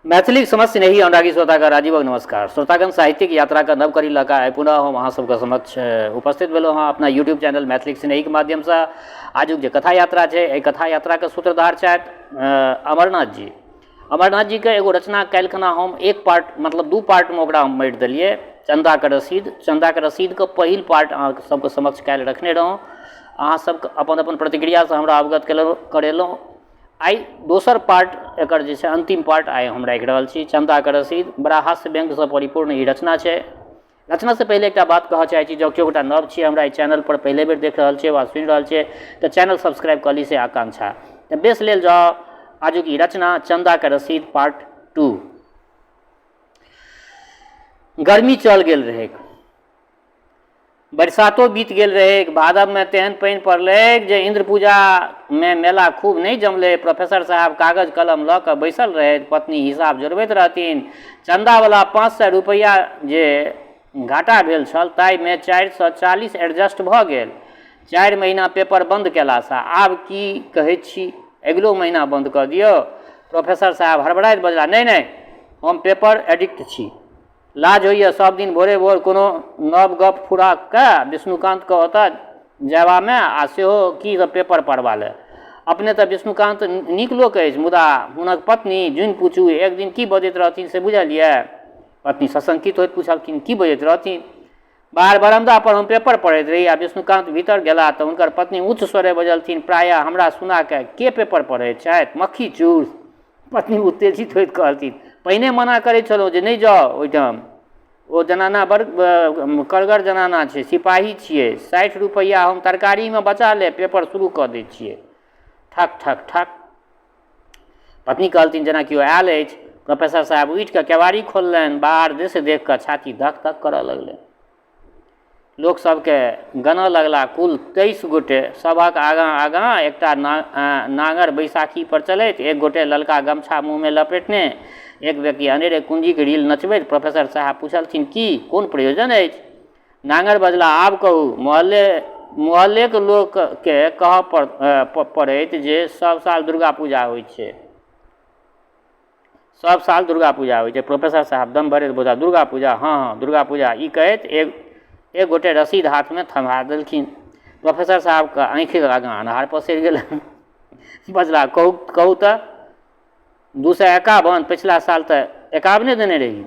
मैथिलीक समस्त स्नेही अनुरागी श्रोतागण राजीवक नमस्कार। श्रोतागण, साहित्यिक यात्राक नव कड़ी लऽ कऽ आइ पुनः हम अहाँ सबके समक्ष उपस्थित भेलहुँ हँ अपना यूट्यूब चैनल मैथिलीक स्नेहीक माध्यमसँ। आजुक जे कथा यात्रा छै, एहि कथा यात्राके सूत्रधार छथि अमरनाथ जी। अमरनाथ जीके एगो रचना काल्हिखना हम एक पार्ट, मतलब दू पार्टमे ओकरा हम बाँटि देलियै, चन्दाके रसीद। चन्दाके रसीदके पहिल पार्ट अहाँ सबके समक्ष काल्हि रखने रहौँ। अहाँ सबके अपन अपन प्रतिक्रियासँ हमरा अवगत केलहुँ करेलहुँ। आइ दोसर पार्ट एकर जे छै, अन्तिम पार्ट आइ हम राखि रहल छी। चन्दाके रसीद बड़ा हास्य व्यङ्गसँ परिपूर्ण ई रचना छै। रचनासँ पहिले एकटा बात कहऽ चाहै छी, जँ केओ गोटा नव छियै, हमरा एहि चैनलपर पहिले बेर देख रहल छियै वा सुनि रहल छियै, तऽ चैनल सब्सक्राइब कऽ ली से आकांक्षा। तऽ बेस, लेल जाउ आजुक ई रचना चन्दाके रसीद पार्ट 2। गर्मी चल गेल रहैक, बरसातो बीत गेल रहैक। भादवमे तेहन पानि पड़लैक जे इन्द्र पूजामे मेला खूब नहि जमलै। प्रोफेसर साहब कागज कलम लऽ कऽ बैसल रहथि, पत्नी हिसाब जोड़बैत रहथिन। चन्दावला 500 रुपैआ जे घाटा भेल छल, ताहिमे 440 एडजस्ट भऽ गेल। 4 महीना पेपर बन्द कयलासँ आब की कहैत छी, अगिलो महीना बन्द कऽ दियौ? प्रोफेसर साहब हड़बड़ाइत बजलाह, नहि नहि, हम पेपर एडिक्ट छी। लाज होइए सभ दिन भोरे भोर कोनो नव गप फुरा कऽ विष्णुकान्तके ओतऽ जयबामे, आ सेहो की तऽ पेपर पढ़बा लए। अपने तऽ विष्णुकान्त नीक लोक अछि, मुदा हुनक पत्नी जुनि पूछू। एक दिन की बजैत रहथिन से बुझलियै? पत्नी सशंकित होइत पुछलखिन, की बजैत रहथिन? बाहर बरन्दा पर हम पेपर पढ़ैत रही आ विष्णुकान्त भीतर गेलाह तऽ हुनकर पत्नी उच्च स्वरे बजलथिन, प्रायः हमरा सुना कऽ, के पेपर पढ़ैत छथि, मक्खी चूस? पत्नी उत्तेजित होइत कहलथिन, पहिने मना करैत छलहुँ जे नहि जाउ ओहिठाम, ओ जनाना बड़ कड़गर जनाना छै, सिपाही छियै, 60 रुपैआ हम तरकारीमे बचा लेब, पेपर शुरू कऽ दै छियै। ठक ठक ठक। पत्नी कहलथिन, जेना केओ आयल अछि। प्रोफेसर साहब उठि कऽ केबाड़ी खोललनि। बाहर दृश्य देखि कऽ छाती धक धक करऽ लगलनि। लोक सबके गनऽ लगला, कुल 23 गोटे। सभक आगाँ आगाँ एकटा ना नाङड़ बैसाखी पर चलैत, एक गोटे ललका गमछा मुँहमे लपेटने, एक व्यक्ति अनेरे कुंजीक रील नचबैत। प्रोफेसर साहब पुछलथिन, की कोन प्रयोजन अछि? नाङड़ बजला, आब कहू, मोहल्ले मोहल्लेक लोकके कहऽ पड़ैत जे सब साल दुर्गा पूजा होइ छै? सब साल दुर्गा पूजा होइ छै। प्रोफेसर साहब दम भरैत बजला, दुर्गा पूजा, हँ हँ, दुर्गा पूजा। ई कहैत एक एक गोटे रसीद हाथमे थम्हा देलखिन। प्रोफेसर साहबके आँखिक आगाँ अन्हार पसरि गेलनि। बजला, कहू कहू तऽ, 251। पछिला साल तऽ 51 देने रही।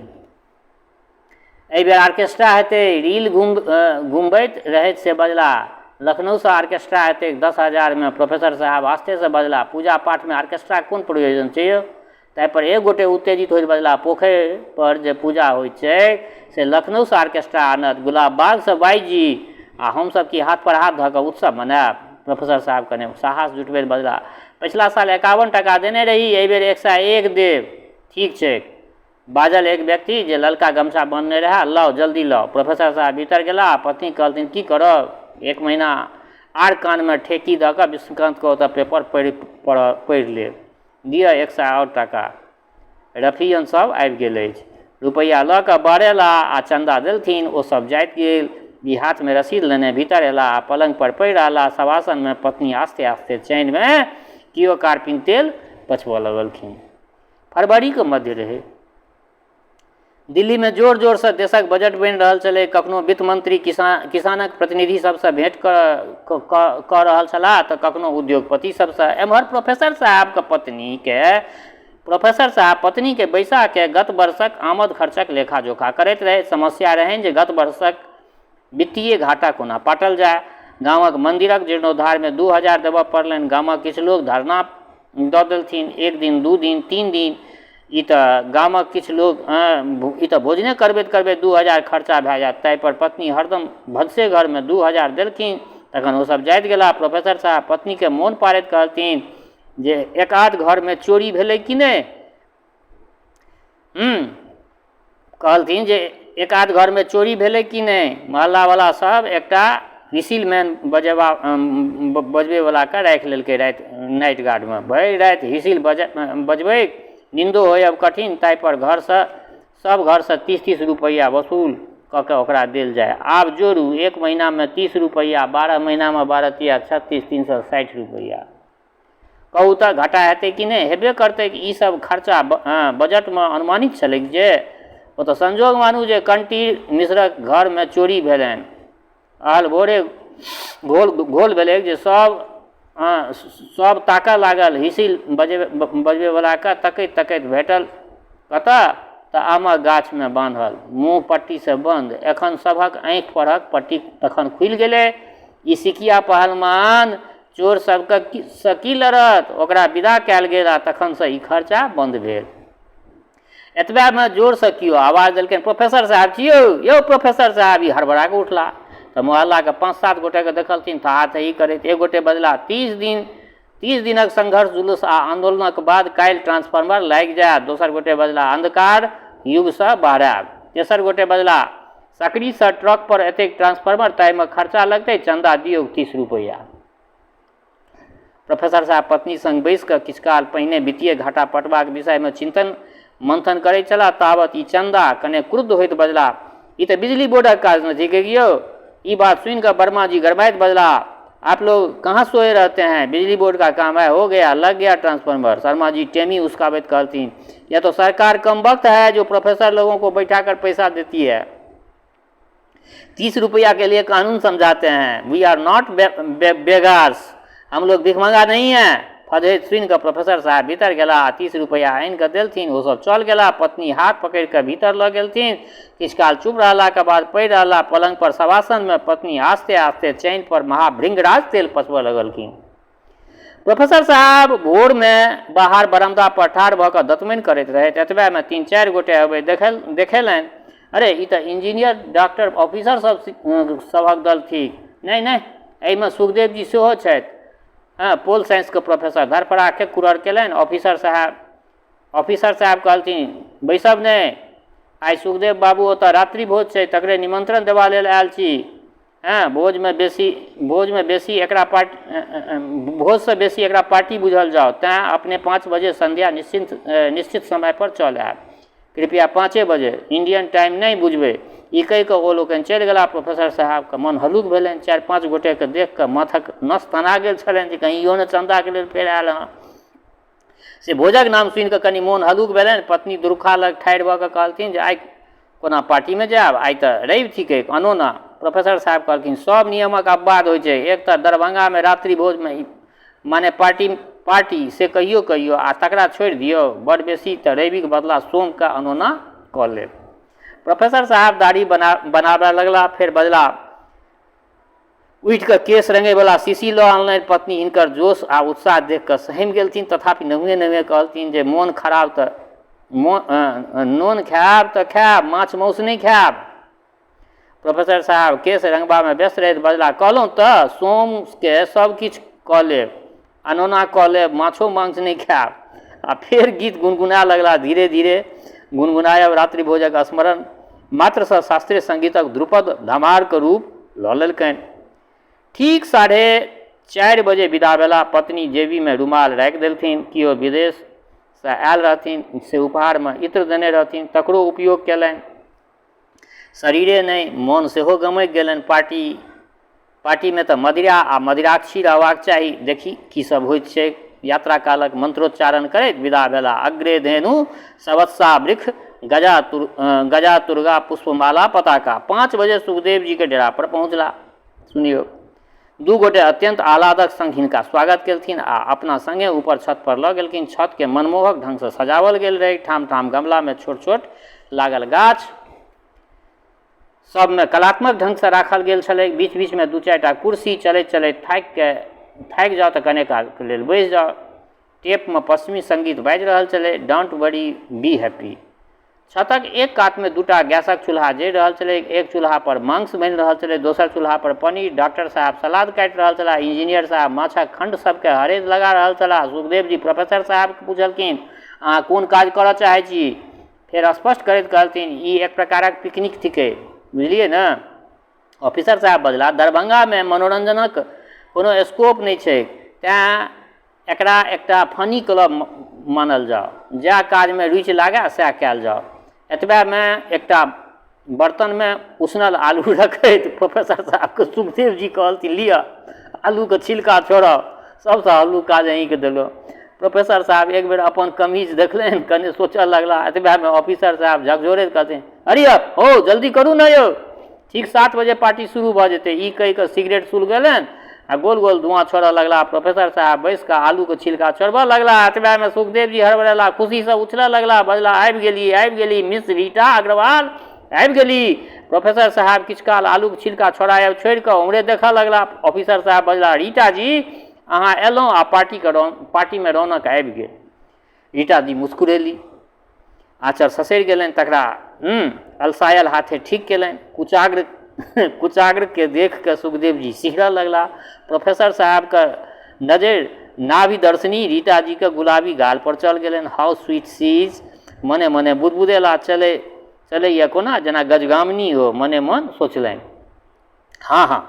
एहि बेर आर्केस्ट्रा हेतै। रील घुमबैत रहैत से बजला, लखनऊसँ आर्केस्ट्रा हेतै 10,000मे। प्रोफेसर साहब आस्तेसँ बजला, पूजा पाठमे आर्केस्ट्राक कोन प्रयोजन छै यौ? ताहिपर एक गोटे उत्तेजित होइत बजला, पोखरि पर जे पूजा होइत छै से लखनऊसँ आर्केस्ट्रा आनत, गुलाब बागसँ बाइजी, आ हमसभ की हाथ पर हाथ धऽ कऽ उत्सव मनायब? प्रोफेसर साहब कने साहस जुटबैत बजला, पछिला साल 51 टाका देने रही, एहि बेर 101 देब। ठीक छै, बाजल एक व्यक्ति जे ललका गमछा बन्हने रहए, लाउ, जल्दी लाउ। प्रोफेसर साहब भीतर गेलाह आ पत्नी कहलथिन, की करब, एक महीना आर कानमे ठेकी दऽ कऽ विष्णुकान्तके ओतऽ पेपर पढ़ि पढ़ि लेब। दिअ 100 आओर टाका, रफियन सब आबि गेल अछि। रुपैआ लऽ कऽ बहरेलाह आ चन्दा देलथिन। ओ सब जाइत गेल। ई हाथमे रसीद लेने भीतर अयलाह आ पलङ्ग पर पड़ि रहलाह। शवासनमे पत्नी आस्ते आस्ते चैनमे कियो कारपिन तेल पछबऽ लगलखिन। फरवरीके मध्य रहै। दिल्लीमे जोर जोरसँ देशक बजट बनि रहल छलै। कखनो वित्त मंत्री किसानक प्रतिनिधि सभसँ भेँट कऽ रहल छलाह तऽ कखनो उद्योगपति सभसँ। एम्हर प्रोफेसर साहबके पत्नीके प्रोफेसर साहब पत्नीके बैसाके गत वर्षक आमद खर्चक लेखा जोखा करैत रहै। समस्या रहनि जे गत वर्षक वित्तीय घाटा कोना पाटल जाय। गामक मन्दिरक जीर्णोद्धारमे 2000 देबऽ पड़लनि। गामक किछु लोक धरना दऽ देलथिन। एक दिन, 2 दिन, 3 दिन, ई तऽ गामक किछु लोक, ई तऽ भोजने करबैत करबैत 2000 खर्चा भए जायत। ताहिपर पत्नी हरदम भनसे घरमे 2000 देलखिन। तखन ओसभ जाइत गेलाह। प्रोफेसर साहब पत्नीके मोन पाड़ैत कहलथिन जे एक आध घरमे चोरी भेलै कि नहि? कहलथिन जे एक आध घरमे चोरी भेलै कि नहि? मोहल्लावला सब एकटा व्हिसिल मैन बजबैवलाके राखि लेलकै राति नाइट गार्डमे। भरि राति व्हिसिल बजबैक, निन्दो होयब कठिन। ताहिपर घरसँ सब घरसँ 30-30 रुपैआ वसूल कऽ कऽ ओकरा देल जाय। आब जोड़ू, एक महीनामे 30 रुपैआ, 12 महीनामे 12 तिया 36, 360 रुपैआ। कहू तऽ घाटा हेतै कि नहि? हेबे करतै। ई सब खर्चा बजटमे अनुमानित छलैक जे ओतऽ संजोग मानू जे कंटी मिश्रक घरमे चोरी भेलनि। अहल भोरे घोल घोल भेलैक जे सब सब ताकऽ लागल। हिसिल बजबैवलाके तकैत तकैत भेटल कतऽ तऽ आमक गाछमे बान्हल, मुँह पट्टीसँ बन्द। एखन सभक आँखि परहक पट्टी तखन खुलि गेलै। ई सिकिया पहलमान चोर सबके सँ की लड़त? ओकरा विदा कयल गेल आ तखनसँ ई खर्चा बन्द भेल। एतबेमे जोरसँ केओ आवाज देलकनि, प्रोफेसर साहब छी यौ, यौ प्रोफेसर साहब। ई हड़बड़ा कऽ उठला तऽ मोहल्लाके 5-7 गोटेके देखलथिन थहाथही करैत। एक गोटे बजला, 30 दिनक संघर्ष, जुलूस आ आन्दोलनक बाद काल्हि ट्रांसफार्मर लागि जायत। दोसर गोटे बजला, अंधकार युगसँ बहरायब। तेसर गोटे बजला, सकरीसँ ट्रक पर एतेक ट्रांसफार्मर, ताहिमे खर्चा लगतै, चंदा दियौ 30 रुपैआ। प्रोफेसर साहब पत्नी संग बैसि कऽ किछु काल पहिने वित्तीय घाटा पटबाक विषयमे चिन्तन मंथन करैत छलाह, तावत ई चंदा कने क्रुद्ध होइत बजला, ई तऽ बिजली बोर्डक काज ने थिकै यौ। ई बात सुनि कऽ वर्मा जी गरमाइत बजला, आप लोग कहाँ सोए रहते हैं? बिजली बोर्ड का काम है, हो गया, लग गया ट्रांसफार्मर। शर्मा जी टेमी उसकाबैत कहलथिन, यह तो सरकार कमबख्त है जो प्रोफेसर लोगों को बैठा कर पैसा देती है। 30 रुपया के लिए कानून समझाते हैं। We are not beggars, हम लोग भिखमंगा नहीं हैं। फजैत सुनि कऽ प्रोफेसर साहब भीतर गेला आ 30 रुपया आनि कऽ देलथिन। ओसभ चल गेला। पत्नी हाथ पकड़ि कऽ भीतर लऽ गेलथिन। किछु काल चुप रहलाके बाद पड़ि रहला पलंग पर शवासनमे। पत्नी आस्ते आस्ते चैन पर महाभृंगराज तेल पचबऽ लगलखिन। प्रोफेसर साहब भोरमे बाहर बरामदा पर ठाढ़ भऽ कऽ दतमनि करैत रहथि। एतबेमे 3-4 गोटे अबैत देखेलनि। अरे, ई तऽ इंजीनियर, डॉक्टर, ऑफिसर सभक दल थिक। नहि नहि, एहिमे सुखदेव जी सेहो छथि। हँ, पोल साइंसके प्रोफेसर। धड़फड़ा के कुरड़ केलनि। ऑफिसर साहब कहलथिन, बैसब नहि, आइ सुखदेव बाबू ओतऽ रात्रि भोज छै, तकरे निमंत्रण देबा लेल आयल छी। हँ, भोजमे बेसी एकरा पार्टी, भोजसँ बेसी एकरा पार्टी बुझल जाओ। तैँ अपने 5 बजे संध्या निश्चित समय पर चल आयब। कृपया 5 बजे, इंडियन टाइम नहि बुझबै। ई कहि कऽ ओ लोकनि चलि गेलाह। प्रोफेसर साहबके मन हल्लुक भेलनि। 4-5 गोटेके देख कऽ माथक नस तना गेल छलनि जे कहीं इहो ने चन्दाके लेल फेर आयल हँ। से भोजक नाम सुनि कऽ कनि मोन हल्लुक भेलनि। पत्नी दुरुखा लग ठाढ़ि भऽ कऽ कहलथिन जे आइ कोना पार्टीमे जायब? आइ तऽ रवि थिकै, अनोना। प्रोफेसर साहब कहलखिन, सब नियमक अपवाद होइ छै। एक तऽ दरभंगामे रात्रि भोजमे माने पार्टी पार्टी से कहियो कहियो, आ तकरा छोड़ि दियौ। बड़ बेसी तऽ रविके बदला सोमके अनोना कऽ लेब। प्रोफेसर साहब दाढ़ी बनाबय लगला। फेर बजला, उठि कऽ केश रंगैवला शीशी लऽ अनलनि। पत्नी हिनकर जोश आ उत्साह देख कऽ सहमि गेलथिन। तथापि नहुए नहुए कहलथिन जे मोन खराब तऽ नोन खायब तऽ खायब, माछ माउस नहि खायब। प्रोफेसर साहब केश रंगबामे व्यस्त रहैत बजला, कहलहुँ तऽ सोमके सब किछु कऽ लेब, अनोना कऽ लेब, माछो मांस नहि खायब। आ फेर गीत गुनगुनाय लगला। धीरे धीरे गुनगुनायब रात्रि भोजक स्मरण मात्रसँ शास्त्रीय संगीतक ध्रुपद धमारके रूप लऽ लेलकनि। ठीक 4:30 बजे विदा भेला। पत्नी जेबीमे रुमाल राखि देलथिन। केओ विदेशसँ आयल रहथिन, से उपहारमे इत्र देने रहथिन, तकरो उपयोग कयलनि। शरीरे नहि, मोन सेहो गमकि गेलनि। पार्टीमे तऽ मदिरा आ मदिराक्षी रहबाक चाही। देखी की सब होइत छै। यात्रा कालक मंत्रोच्चारण करैत विदा भेला। अग्रे धेनु सवत्सा वृक्ष गजा तुर्गा पुष्पमाला पताका। 5 बजे सुखदेव जी के डेरा पर पहुँचला। सुनियौ, दू गोटे अत्यंत आह्लादक संग हिनका स्वागत केलथिन आ अपना संगे ऊपर छत पर लऽ गेलखिन। छतके मनमोहक ढंगसँ सजावल गेल रहै। ठाम ठाम गमलामे छोट छोट लागल गाछ सबमे कलात्मक ढंगसँ राखल गेल छलै। बीच बीचमे 2-4 टा कुर्सी। चलैत चलैत थाकि जाउ तऽ कने कालके लेल बैस जाउ। टेपमे पश्चिमी संगीत बाजि रहल छलै, Don't worry, be happy। छतक एक कातमे दूटा गैसक चूल्हा जरि रहल छलै। एक चूल्हा पर मांस बनि रहल छलै, दोसर चूल्हा पर पनीर। डॉक्टर साहब सलाद काटि रहल छलाह। इंजीनियर साहब माछक खण्ड सबके हरैद लगा रहल छलाह। सुखदेव जी प्रोफेसर साहबके पुछलखिन, अहाँ कोन काज करऽ चाहै छी? फेर स्पष्ट करैत कहलथिन, ई एक प्रकारक पिकनिक थिकै, बुझलियै ने? ऑफिसर साहब बजला, दरभंगामे मनोरञ्जनक कोनो स्कोप नहि छै, तेँ एकरा एकटा फनी क्लब मानल जाओ। जएह काजमे रुचि लागए सएह कयल जाओ। एतबेमे एकटा बर्तनमे उसनल आलू रखैत प्रोफेसर साहबके सुखदेव जी कहलथिन, लिअ, आलूके छिलका छोड़ाउ। सबसँ हल्लुक काज अहीँके देलहुँ। प्रोफेसर साहब एक बेर अपन कमीज देखलनि, कने सोचऽ लगला। एतबेमे ऑफिसर साहब झकझोरैत कहलथिन, हरी अप हौ, जल्दी करू ने यौ, ठीक 7 बजे पार्टी शुरू भऽ जेतै। ई कहि कऽ सिगरेट सुलगेलनि आ गोल गोल धुआँ छोड़ऽ लगला। प्रोफेसर साहब बैसि कऽ आलूके छिलका छोड़बऽ लगला। एतबेमे सुखदेव जी हड़बड़ेला, खुशीसँ उछलऽ लगला, बजला, आबि गेली, आबि गेली मिस रीटा अग्रवाल, आबि गेली। प्रोफेसर साहब किछु काल आलूके छिलका छोड़ायब छोड़ि कऽ ओम्हरे देखऽ लगला। ऑफिसर साहब बजला, रीटा जी, अहाँ अयलहुँ आ पार्टीमे रौनक आबि गेल। रीटा जी मुस्कुरेली, आँचर ससरि गेलनि, तकरा अलसायल हाथे ठीक केलनि। कुचाग्रके देख कऽ सुखदेव जी सिहरऽ लगला। प्रोफेसर साहबके नजरि नाभि दर्शनी रीटा जीके गुलाबी गाल पर चल गेलनि। हाउ स्वीट she is, मने मने बुदबुदेला, चलैए कोना जेना गजगामिनी हो, मने मन सोचलनि। हँ हँ,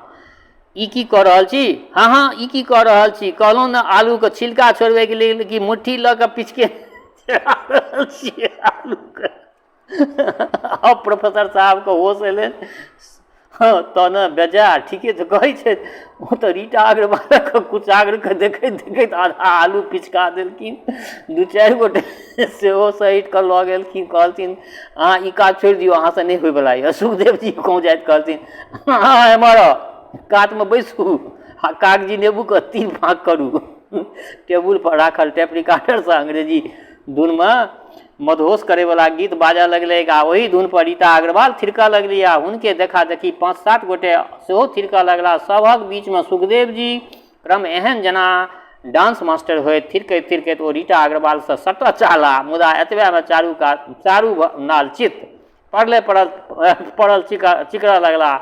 ई की कऽ रहल छी? हँ हँ, ई की कऽ रहल छी? कहलहुँ ने आलूके छिलका छोड़बैके लेल कि मुट्ठी लऽ कऽ पिचके रहल छियै आलूके। आब प्रोफेसर साहबके होश एलनि। हँ तऽ ने बेजाय ठीके तऽ कहै छथि। ओ तऽ रीटा अग्रवालके कुचाग्रके देखैत देखैत आधा आलू पिचका देलखिन। दू चारि गोटे सेहो सहित कऽ लऽ गेलखिन। कहलथिन, अहाँ ई काज छोड़ि दियौ, अहाँसँ नहि होइवला यऽ। सुखदेव जी कौँजाइत कहलथिन, अहाँ एम्हर आउ, कातमे बैसू आ कागजी नेबूके 3 फाँक करू। टेबुल पर राखल टेप रिकॉर्डरसँ अंग्रेजी धुनमे मदहोश करैवला गीत बाजऽ लगलैक आ ओही धुन पर रीता अग्रवाल थिरकऽ लगली आ हुनके देखा देखी 5-7 गोटे सेहो थिरकऽ लगला। सभक बीचमे सुखदेव जी क्रम एहन जेना डांस मास्टर होइत। थिरकैत थिरकैत ओ रीटा अग्रवालसँ सटऽ चाहला, मुदा एतबेमे चारू नाल चित्त पड़ले पड़ल पड़ल चिकरऽ लगला,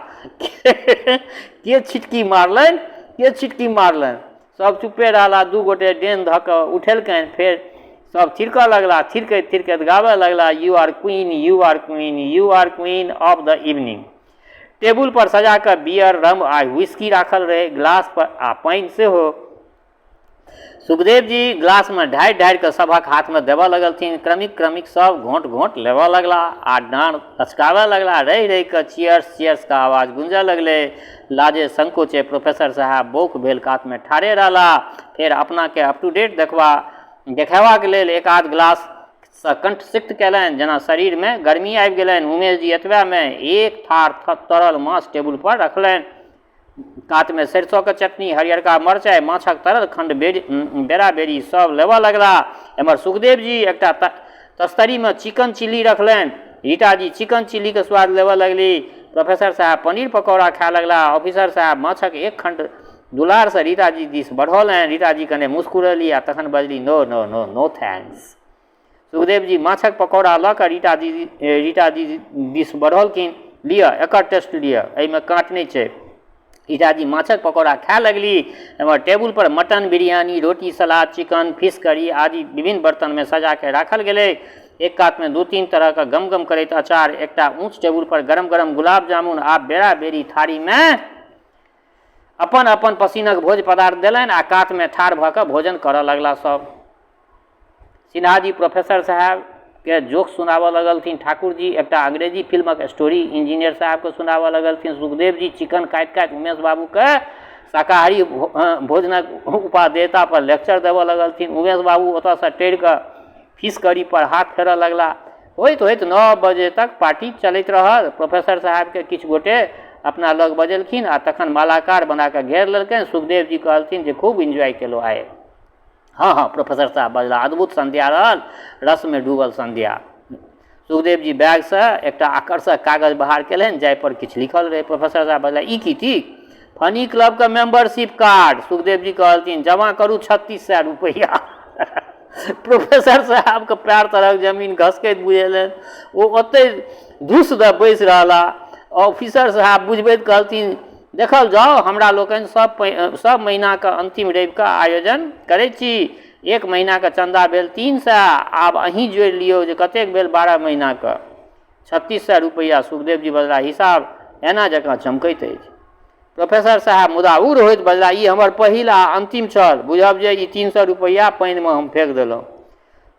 के छिटकी मारलनि, के छिटकी मारलनि? सब चुप्पे रहला। 2 गोटे डेन धऽ कऽ उठेलकनि। फेर सब थिरकऽ लगला। थिरकैत थिरकैत गाबऽ लगला, you are queen, you are queen, you are queen of the evening. Table पर सजा कऽ बियर, रम आ व्हिस्की राखल रहै, ग्लास पर आ पानि सेहो। सुखदेव जी ग्लासमे ढारि ढारि कऽ सभक हाथमे देबऽ लगलथिन। क्रमिक क्रमिक सब घोंट घोंट लेबऽ लगला आ डाँड़ लचकाबऽ लगला। रहि रहि कऽ चीयर्स चीयर्स के आवाज गूँजऽ लगलै। लाजे संकोचे प्रोफेसर साहब बौक भेल कातमे ठाढ़े रहला। फेर अपनाके अप टू डेट देखेबाक लेल एक आध ग्लास सँ कंठ सिक्त कयलनि, जेना शरीरमे गर्मी आबि गेलनि। उमेश जी एतबेमे एक थार तरल माछ टेबुल पर रखलनि। कातमे सरिसोके चटनी, हरियरका मरचाइ, माछक तरल खण्ड बेरा-बेरी सभ लेबऽ लगला। एम्हर सुखदेव जी एकटा तस्तरीमे चिकन चिल्ली रखलनि। रीता जी चिकन चिल्लीके स्वाद लेबऽ लगली। प्रोफेसर साहब पनीर पकौड़ा खाय लगला। ऑफिसर साहब माछक एक खण्ड दुलारसँ रीता जी दिस बढ़ौलनि। रीता जी कने मुस्कुरेली आ तखन बजली, no no no no thanks. Sukhdev ji माछक पकौड़ा लऽ कऽ रीता जी दिस बढ़ौलखिन, लिअ, एकर टेस्ट लिअ, एहिमे काँट नहि छै। रीता जी माछक पकौड़ा खाय लगली। एम्हर टेबुल पर मटन बिरयानी, रोटी, सलाद, चिकन, फिश करी आदि विभिन्न बर्तनमे सजा कऽ राखल गेलै। एक कातमे 2-3 तरहक गम गम करैत अचार, एकटा ऊँच टेबुल पर गरम गरम गुलाब जामुन। आब बेरा बेरी थारीमे अपन अपन पसीनक भोज पदार्थ देलनि आ कातमे ठाढ़ भऽ कऽ भोजन करऽ लगला सब। सिन्हा जी प्रोफेसर साहेबके जोक सुनाबऽ लगलथिन। ठाकुर जी एकटा अंग्रेजी फिल्मक स्टोरी इंजीनियर साहेबके सुनाबऽ लगलथिन। सुखदेव जी चिकन काटि काटि उमेश बाबूके शाकाहारी भोजनक उपादेयता पर लेक्चर देबऽ लगलथिन। उमेश बाबू ओतऽसँ टरि कऽ फिश करी पर हाथ फेरऽ लगला। होइत होइत 9 बजे तक पार्टी चलैत रहल। प्रोफेसर साहेबके किछु गोटे अपना लग बजेलखिन आ तखन मालाकार बना कऽ घेर लेलकनि। सुखदेव जी कहलथिन जे खूब एन्जॉय केलहुँ आइ। हँ हँ, प्रोफेसर साहब बजला, अद्भुत संध्या रहल, रसमे डूबल संध्या। सुखदेव जी बैगसँ एकटा आकर्षक कागज बाहर केलनि जाहि पर किछु लिखल रहै। प्रोफेसर साहब बजला, ई की थिक? फनी क्लबके मेंबरशिप कार्ड। सुखदेव जी कहलथिन, जमा करू 3600 रुपैआ। प्रोफेसर साहबके पैर तरक जमीन घसकैत बुझेलनि। ओ ओतहि धुस दऽ बैसि रहला। ऑफिसर साहब बुझबैत कहलथिन, देखल जाउ, हमरा लोकनि सब महीनाके अन्तिम रविके आयोजन करै छी। एक महीनाके चन्दा भेल 300, आब अहीं जोड़ि लियौ जे कतेक भेल 12 महीनाके 3600 रुपैआ। सुखदेव जी बजला, हिसाब एना जकाँ चमकैत अछि। प्रोफेसर साहब मुदा उर होइत बजला, ई हमर पहिल आ अन्तिम छल, बुझब जे ई 300 रुपैआ पानिमे हम फेक देलहुँ।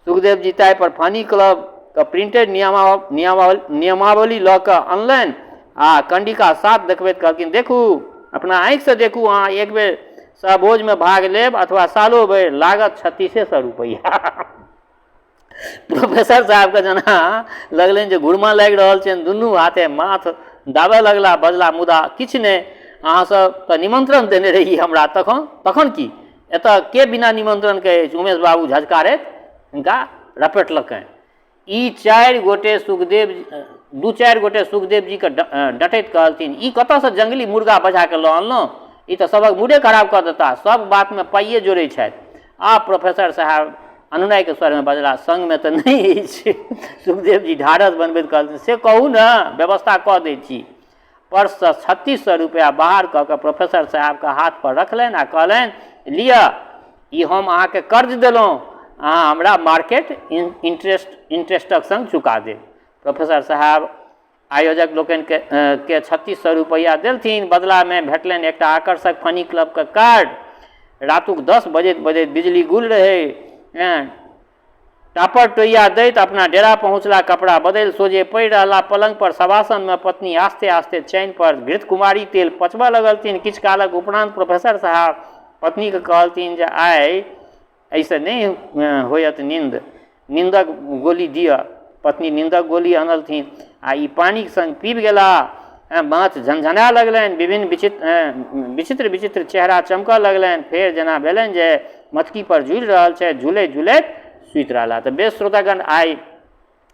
सुखदेव जी ताहि पर फनी क्लबके प्रिंटेड नियमावली लऽ कऽ अनलनि आ कंडिका साथ देखबैत कहलखिन, देखू, अपना आँखिसँ देखू, अहाँ एक बेर सहभोजमे भाग लेब अथवा सालो भरि, लागत 3600 रुपैआ। प्रोफेसर साहबके जेना लगलनि जे घुरमा लागि रहल छनि, दुनू हाथे माथ दाबय लगला, बजला, मुदा किछु नहि, अहाँसभ तऽ निमन्त्रण देने रही हमरा, तखन तखन की एतऽ के बिना निमन्त्रणके अछि? उमेश बाबू झझकारैत हिनका रपेटलकनि। ई चारि गोटे सुखदेव, दू चारि गोटे सुखदेव जीके डँटैत कहलथिन, ई कतऽसँ जङ्गली मुर्गा बजा कऽ लऽ अनलहुँ? ई तऽ सभक मूडे खराब कऽ देता, सभ बातमे पाइए जोड़ै छथि। आब प्रोफेसर साहब अनुनयके स्वरमे बजला, सङ्गमे तऽ नहि अछि। सुखदेव जी ढाढ़स बनबैत कहलथिन, से कहू ने, व्यवस्था कऽ दै छी। पर्ससँ 3600 रुपैआ बाहर कऽ कऽ प्रोफेसर साहबके हाथपर रखलनि आ कहलनि, लिअ, ई हम अहाँके कर्ज देलहुँ, अहाँ हमरा मार्केट इंटरेस्टक सङ्ग चुका देब। प्रोफेसर साहब आयोजक लोकनिके के 3600 रुपैआ देलथिन। बदलामे भेटलनि एकटा आकर्षक फनी क्लबके कार्ड। रातुक 10 बजैत बजैत बिजली गुल रहै। टापर टोइया दैत अपना डेरा पहुँचला। कपड़ा बदलि सोझे पड़ि रहला पलंग पर शवासनमे। पत्नी आस्ते आस्ते चैन पर घृतकुमारी तेल पचबऽ लगलथिन। किछु कालक उपरान्त प्रोफेसर साहब पत्नीके कहलथिन जे आइ एहिसँ नहि होयत नींद, नींदक गोली दिअ। पत्नी नींदक गोली अनलथिन आ ई पानिक संग पीबि गेलाह। माथ झनझनाय लगलनि, विभिन्न विचित्र विचित्र विचित्र चेहरा चमकऽ लगलनि। फेर जेना भेलनि जे मटकी पर झूलि रहल छथि, झूलैत झूलैत सुति रहलाह। तऽ बेस श्रोतागण, आइ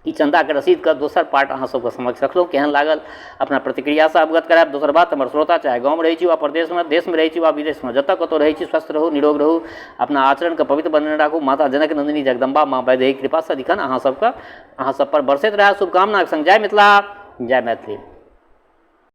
ई चन्दाके रसीदके दोसर पार्ट अहाँ सबके समक्ष रखलहुँ। केहन लागल, अपना प्रतिक्रियासँ अवगत करायब। दोसर बात, हमर श्रोता चाहे गाँवमे रहै छी वा प्रदेशमे, देशमे रहै छी वा विदेशमे, जतऽ कतहु रहै छी, स्वस्थ रहू, निरोग रहू, अपना आचरणके पवित्र बनेने राखू। माता जनक नन्दिनी जगदम्बा माँ वैदेही कृपा सदिखन अहाँ सबके, अहाँ सब पर बरसैत रहए, शुभकामनाके संग जय मिथिला, जय मैथिली।